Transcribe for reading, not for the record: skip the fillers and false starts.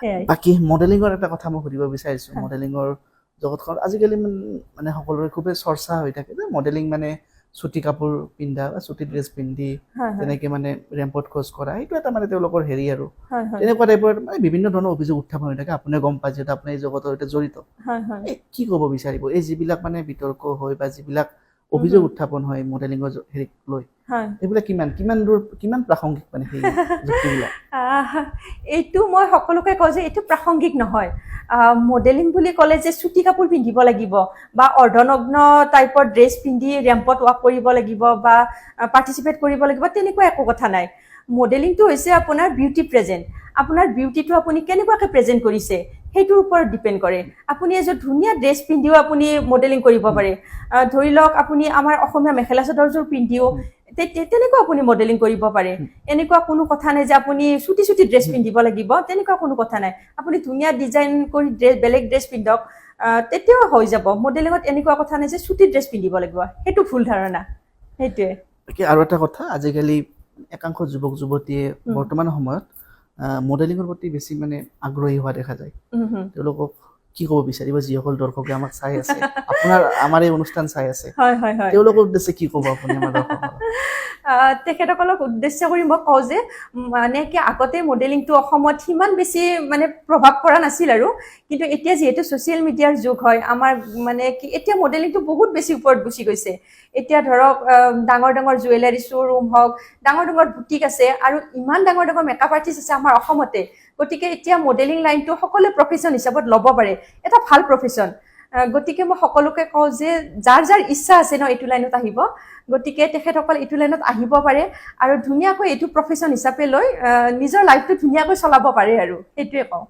সেয়াই। বাকী মডেলিঙৰ এটা কথা মই সুধিব বিচাৰিছো। মডেলিঙৰ জগতখনত আজিকালি মানে সকলোৰে খুবেই চৰ্চা হৈ থাকে যে মডেলিং মানে চুটি কাপোৰ পিন্ধা বা চুটি ড্ৰেছ পিন্ধি হয় হয় তেনেকে মানে ৰেম্পত খোজ কৰা, সেইটো এটা মানে তেওঁলোকৰ হেৰি আৰু হয় হয় তেনেকুৱা টাইপৰ মানে বিভিন্ন ধৰণৰ অভিযোগ উত্থাপন হৈ থাকে। আপুনি গম পায়, যিহেতু আপুনি এই জগতৰ সৈতে জড়িত। হয় হয় এই কি ক'ব বিচাৰিব, এই যিবিলাক মানে বিতৰ্ক হয় বা যিবিলাক অভিযোগ উত্থাপন হয় মডেলিঙৰ হেৰিক লৈ, এইবিলাক কিমান কিমান দূৰ, কিমান প্ৰাসংগিক মানে সেই যুক্তিবিলাক? এইটো মই সকলোকে কওঁ যে এইটো প্ৰাসংগিক নহয়। মডেলিং বুলি ক'লে যে চুটি কাপোৰ পিন্ধিব লাগিব বা অৰ্ধনগ্ন টাইপৰ ড্ৰেছ পিন্ধি ৰেম্পত ৱাক কৰিব লাগিব বা পাৰ্টিচিপেট কৰিব লাগিব, তেনেকুৱা একো কথা নাই। মডেলিংটো হৈছে আপোনাৰ বিউটি প্ৰেজেণ্ট। আপোনাৰ বিউটিটো আপুনি কেনেকুৱাকৈ প্ৰেজেণ্ট কৰিছে, সেইটোৰ ওপৰত ডিপেণ্ড কৰে। আপুনি এযোৰ ধুনীয়া ড্ৰেছ পিন্ধিও আপুনি মডেলিং কৰিব পাৰে। ধৰি লওক আপুনি আমাৰ অসমীয়া মেখেলা চাদৰযোৰ পিন্ধিও তেনেকুৱা আপুনি মডেলিং কৰিব পাৰে। এনেকুৱা কোনো কথা নাই যে আপুনি চুটি চুটি ড্ৰেছ পিন্ধিব লাগিব, তেনেকুৱা কোনো কথা নাই। আপুনি ধুনীয়া ডিজাইন কৰি ড্ৰেছ, বেলেগ ড্ৰেছ পিন্ধক, তেতিয়াও হৈ যাব। মডেলিঙত এনেকুৱা কথা নাই যে চুটি ড্ৰেছ পিন্ধিব লাগিব, সেইটো ভুল ধাৰণা, সেইটোৱে। বাকী আৰু এটা কথা, আজিকালি একাংশ যুৱক যুৱতীয়ে বৰ্তমান সময়ত মডেলিঙৰ প্ৰতি বেছি মানে আগ্ৰহী হোৱা দেখা যায়। উম, হুম। তেওঁলোকক কি ক'ব বিচাৰিব, যিসকল দৰ্শকে আমাক চাই আছে, আপোনাৰ আমাৰ এই অনুষ্ঠান চাই আছে? হয় হয় হয় তেওঁলোকৰ উদ্দেশ্যে কি ক'ব আপুনি আমাৰ দৰ্শকসকলক? তেখেতসকলক উদ্দেশ্য কৰি মই কওঁ যে মানে কি, আগতে মডেলিংটো অসমত সিমান বেছি মানে প্ৰভাৱ পৰা নাছিল আৰু কিন্তু এতিয়া যিহেতু ছ'চিয়েল মিডিয়াৰ যুগ হয়, আমাৰ মানে কি, এতিয়া মডেলিংটো বহুত বেছি ওপৰত গুচি গৈছে। এতিয়া ধৰক ডাঙৰ ডাঙৰ জুৱেলাৰী শ্ব'ৰুম হওক, ডাঙৰ ডাঙৰ বুটিক আছে আৰু ইমান ডাঙৰ ডাঙৰ মেকআপ আৰ্টিষ্ট আছে আমাৰ অসমতে। গতিকে এতিয়া মডেলিং লাইনটো সকলোৱে প্ৰফেশ্যন হিচাপত ল'ব পাৰে, এটা ভাল প্ৰফেশ্যন। গতিকে মই সকলোকে কওঁ যে যাৰ যাৰ ইচ্ছা আছে ন এইটো লাইনত আহিব, গতিকে তেখেতসকল এইটো লাইনত আহিব পাৰে আৰু ধুনীয়াকৈ এইটো প্ৰফেশ্যন হিচাপে লৈ নিজৰ লাইফটো ধুনীয়াকৈ চলাব পাৰে আৰু সেইটোৱে কওঁ।